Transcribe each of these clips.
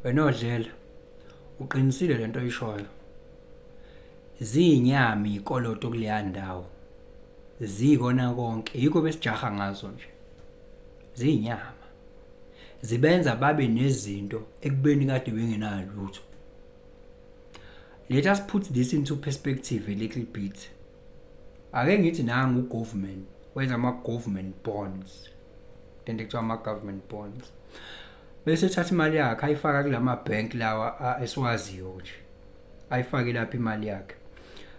Wena Odlela, uqinisile lento oyishoyo. Ziyinyama iy'koloto kuleya ndawo, ziyikona konke, yikho besijaha ngazo nje. Ziyinyama. Zibenza babe nezinto ekubeni kade bengenalutho. Let us put this into perspective a little bit. Ake ngithi nangu ugovernment wenza ama-government bonds. Lento ekuthiwa ama-government bonds. Bese ethatha imali yakhe ayifaka kulama bank lawa esiwaziyo nje. Ayifake lapha imali yakhe.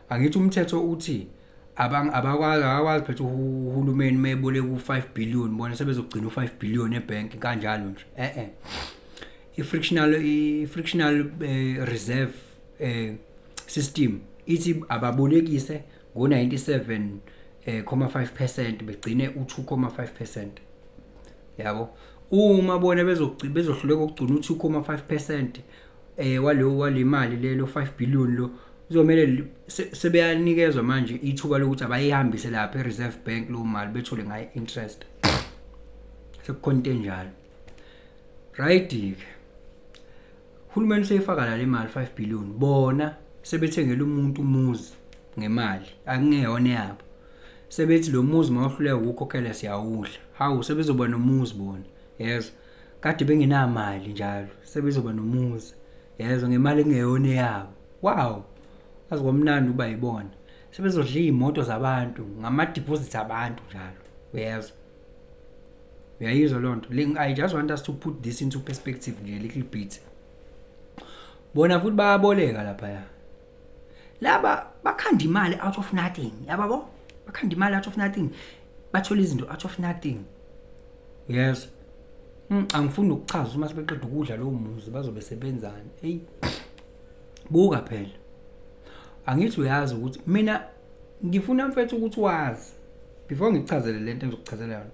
Angithi umthetho uthi abakwazi, akakwazi phethe uhulumeni meboleka u5 billion, bona sebezogcina u5 billion ebank kanjalo nje. Eh eh. I-frictional reserve system ithi ababolekise ngo-97,5%, begcine u-2.5%, yabo. Uma bona bezogcina bezohluleka ukugcina u-2.5% walo walemali lelo 5 billion lo, kuzomele sebeyanikezwa manje ithuba lokuthi abayihambise lapha e-Reserve Bank lo mali, bethole ngayo interest. Sekukhona into enjalo, right ke? Uhulumeni useyifaka la le mali 5 billion, bona sebethengela umuntu umuzi ngemali akungeyona yabo. Sebethi lo muzi mawuhluleka ukukhokhela siyawudla. Hawu, sebezoba nomuzi bona, yezwa? Kade bengenamali njalo, sebezoba nomuzi, yezwa, ngemali ekungeyona eyabo. Wow, azi kwamnandi uba yibona. Sebezodla iy'moto zabantu ngama-deposits abantu njalo, uyezwa? Uyayizwa leyo nto? I just want us to put this into perspective nje a little bit. Bona futhi bayaboleka laphaya. Laba bakhanda imali out of nothing, yababo, bakhanda imali out of nothing, bathola izinto out of nothing. Yes, angifuni ukuchaza uma sebeqeda ukudla lowo muzi bazobe sebenzani. Hey, buka phela, angithi uyazi ukuthi mina ngifuna, mfethu, ukuthi wazi before ngikuchazele lento engizokuchazela yona.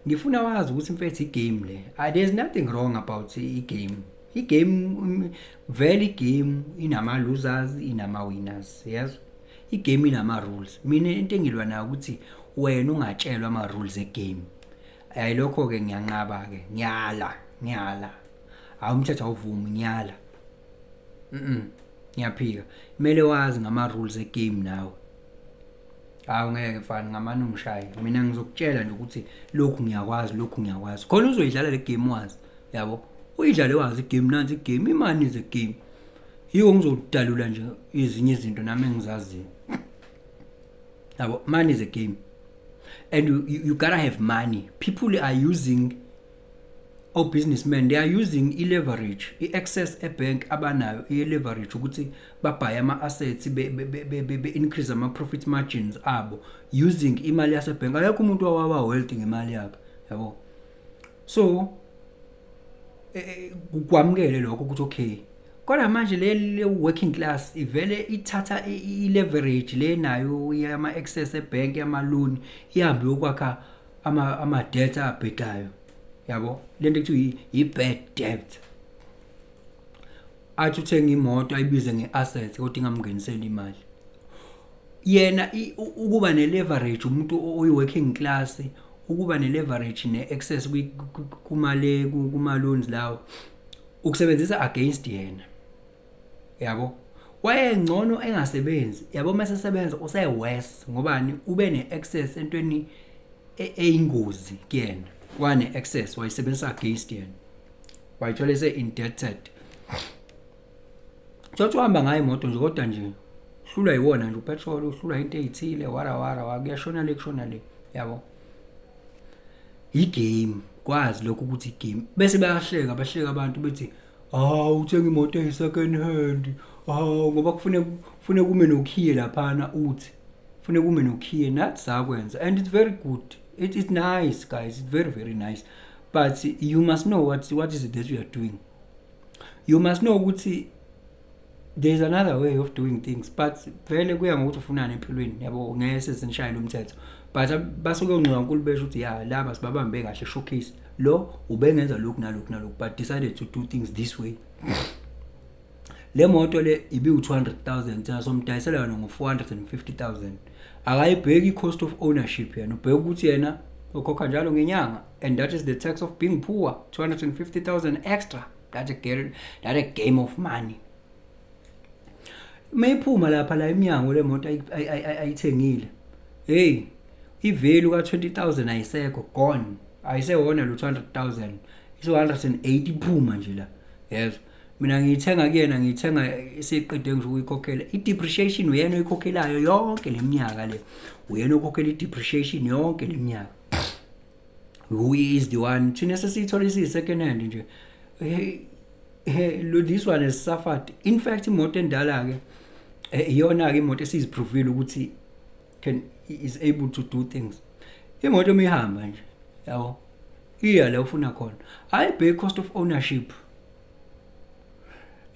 Ngifuna wazi ukuthi, mfethu, igame le, there's nothing wrong about igame. Igame vele, igame inama losers, inama winners, yes. Igame inama rules. Mina into engilwa nayo ukuthi wena ungatshelwa ama rules egame. Ayilokho ke, ngiyanqaba ke, ngiyala, ngiyala. Hawu, umthetho awuvumi, ngiyala. Ngiyaphika. Kumele wazi ngama rules egame nawe. Hawu, ngeke mfana, ngamane ungishaye. Mina ngizokutshela nje ukuthi lokhu ngiyakwazi, lokhu ngiyakwazi, khona uzoyidlala le game wazi, yabo. Uyidlale wazi igame. Nansi igame, imali is a game. Yiko ngizodalula nje ezinye izinto nami engizaziyo, yabo. Money is a game and you gotta have money. People are using, oh, businessmen, they are using i-leverage, i-access ebank abanayo, i-leverage ukuthi babhaye ama-assets, be-increase ama-profit margins abo using imali yasebank. Akekho umuntu owaba wealthy ngemali yakhe, yabo. So kwamukele lokho ukuthi okay, kodwa manje le working class ivele ithatha i-leverage le nayo yama-access ebank, yama-loan, ihambe yokwakha ama-debt abhedayo, yabo. Lento ekuthiwa i-bad debt. Athi uthenga imoto, ayibize nge-asset, kodwa ingamngeniseli imali yena. Ukuba ne-leverage umuntu oyi-working class, ukuba ne-leverage ne-access kumale kuma-loans lawo, ukusebenzisa against yena, yabo. Wayengcono engasebenzi, yabo. Mase sebenza use-worse. Ngobani? Ube ne-access entweni eyingozi kuyena. Wane-access, wayisebenzisa against yena, wayithola ese-indebted. Thothi uhamba ngayo imoto nje, kodwa nje uhlulwa yiwona nje upetrol, uhlulwa into ey'thile, wara wara wa, kuyashona le, kushona le, yabo. Igame, kwazi lokho ukuthi igame. Bese bayahleka, bahleka abantu bethi, "Hawu, uthenga imoto eyi-second hand." Hawu, ngoba kufuneka kume nokhiye laphana, uthi kufuneka kume nokhiye. Nathi sakwenza and it's very good. It is nice, guys, it's very, very nice, but you must know what is it that you are doing. You must know ukuthi there's another way of doing things, but vele kuya ngokuthi ufunani empilweni, yabo. Ngeke sesinishayele umthetho, but basuke ongxiwankulu besho ukuthi ya, laba sibabambe kahle showcase lo ubengenza lokhu nalokhu nalokhu, but decided to do things this way. Le moto le ibi u-200,000, thina somdayisela yona ngo-450,000. Akayibheki i-cost of ownership yena, ubheka ukuthi yena ukhokha njalo ngenyanga, and that is the tax of being poor, 250,000 extra. That's a game of money. Mayiphuma lapha la eminyango le moto ayithengile, hey, i-value ka-20,000 ayisekho, gone, ayisewona lo 200,000, iso 180 iphuma nje la. Yezwa, mina ngiyithenga kuyena, ngiyithenga isiqede ngisho ukuyikhokhela i-depreciation. Uyena oyikhokhelayo yonke leminyaka le, uyena okhokhela i-depreciation yonke leminyaka. Who is the one? Thina sesiyithola isiyi-second hand nje. Hey, this one has suffered. In fact, imoto endala-ke iyona-ke imoto esizi-prove-ile ukuthi can is able to do things. Imoto uma ihamba nje, yabo, iya la ufuna khona, ayibheki cost of ownership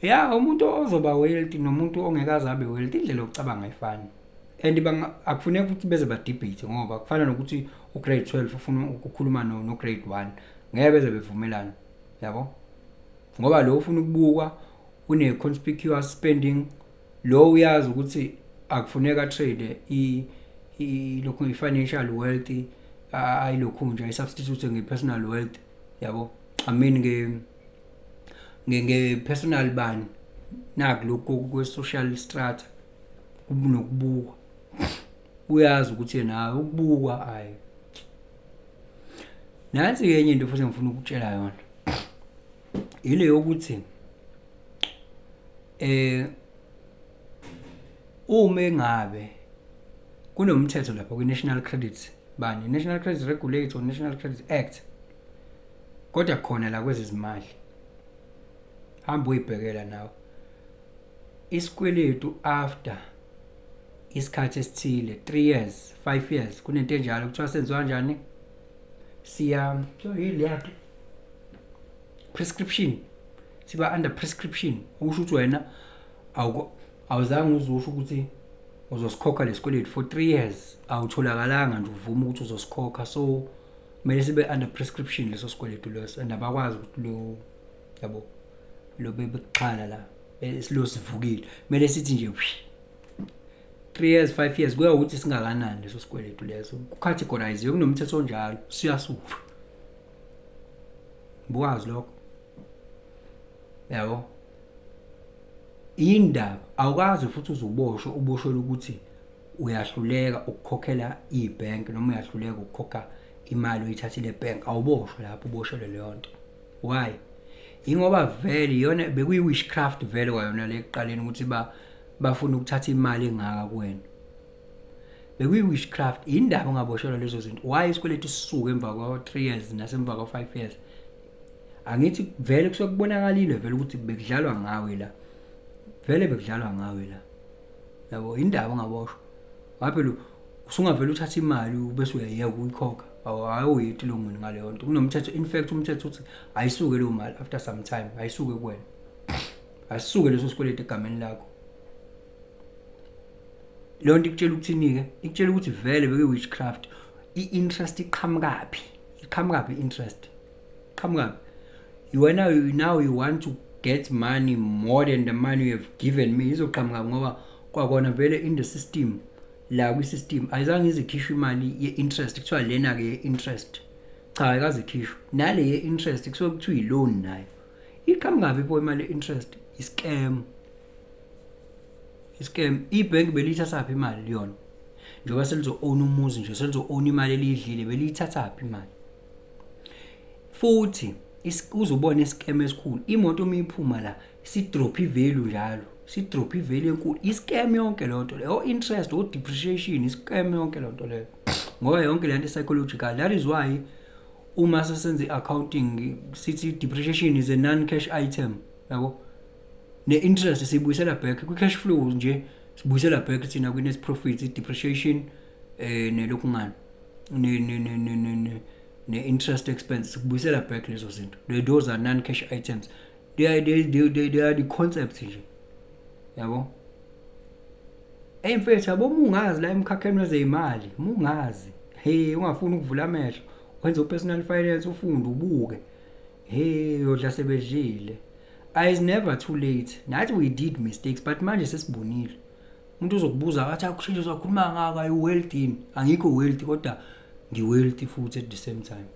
ya umuntu ozoba wealthy nomuntu ongekaze abe wealthy. Indlela yokucabanga ayifani and akufuneki ukuthi beze ba-debate, ngoba kufana nokuthi u-grade 12 ufuna ukukhuluma no-grade 1, ngeke beze bevumelane, yabo, ngoba lo ufuna ukubukwa, une-conspicuous spending. Lo uyazi ukuthi akufuneka trade lokhu i-financial wealth, ayilokhu nje ayi-substitute nge-personal wealth, yabo, I mean nge-personal bani naku lokhu kwe-social strata kunokubukwa. Uyazi ukuthi yena ukubukwa ayi. Nansi enye into futhi engifuna ukutshela yona, ile yokuthi uma engabe kunomthetho lapha kwi-National Credit bani, National Credit Regulator, National Credit Act, kodwa khona la kwezezimali, hamba uyibhekela nawe isikweletu after isikhathi esithile, 3 years, 5 years, kunento enjalo kuthiwa senziwa kanjani, siya yini leya prescription, siba under prescription. Okusho ukuthi wena awuzange uzusho ukuthi uzosikhokha lesikweletu for 3 years, awutholakalanga nje uvuma ukuthi uzosikhokha, so kumele sibe under prescription leso sikweletu leso, and abakwazi ukuthi lo, yabo, lo bekuxhala la esilo sivukile, kumele sithi nje 3 years, 5 years, kuya ukuthi singakanani leso sikweletu leso, ku-categorize, kunomthetho onjalo, siyasuka. Buwazi lokho, yabo, indaba awukazi futhi uzuboshwe, uboshelwe ukuthi uyahluleka ukukhokhela ibhenki noma uyahluleka ukukhokha imali oyithathile ebhenki. Awuboshwe lapho uboshelwe leyo nto. Why? Ingoba vele iyona bekuyi-witchcraft vele kwayona le ekuqaleni, ukuthi bafuna ukuthatha imali engaka kuwena, bekuyi-witchcraft. Indaba ungaboshelwa lezo zinto? Why isikweletu sisuke emva kwa-3 years nasemva kwa-5 years? Angithi vele kusuke kubonakalile vele ukuthi bekudlalwa ngawe la, vele bekudlalwa ngawe la, yabo. Indaba ungaboshwa ngoba phela usungavele uthathe imali bese uyayeka ukuyikhokha, awuyi etilongweni ngaleyo nto. Kunomthetho. In fact, umthetho uthi ayisuke leyo mali after some time, ayisuke kuwena, asisuke leso sikweletu egameni lakho. Leyo nto ikutshela ukuthini-ke? Ikutshela ukuthi vele bekuyi-witchcraft. I-interest iqhamukaphi? Iqhamukaphi i-interest? Iqhamukaphi? Wena, now you want to get money more than the money you have given me. Izoqhamuka ngoba kwakona vele in the system la, kwi-system ayizange ize ikhishwe imali ye-interest, kuthiwa lena-ke ye-interest. Cha, ayikaze ikhishwe nale ye-interest, kusuke kuthiwa i-loan nayo. Iqhamukaphi pho imali ye-interest? I-scam, i-scam. Ibhenki beliyithathaphi imali yona, njengoba selizo-own umuzi nje, selizo-own imali eliyidlile? Beliyithathaphi imali futhi? Uzobona i-scam esikhulu, imoto uma iphuma la si-drop i-value njalo, si-drop i-value enkulu. I-scam yonke leyo nto leyo, o-interest, o-depreciation, i-scam yonke leyo nto leyo, ngoba yonke le nto i-psychological. That is why uma sesenza i-accounting sithi depreciation is a non-cash item, yabo, ne-interest siyibuyisela back kwi-cash flow nje, sibuyisela back thina kwi-net profit i-depreciation, nelokhu ngani ne-interest expense, sikubuyisela back lezo zinto. Those are non-cash items. They are the concepts nje, yabo. Hey mfethu, yabo, uma ungazi la emkhakheni wezeyimali, uma ungazi, hey, ungafuni ukuvula amehlo, wenze u-personal finance, ufunde, ubuke, hey, uyodla sebedlile. It's never too late. Nathi we did mistakes, but manje sesibonile. Umuntu uzokubuza athi, "Akushintshe, uzakhuluma ngaka you wealthy?" Angikho wealthy, kodwa ngi-wealthy futhi at the same time.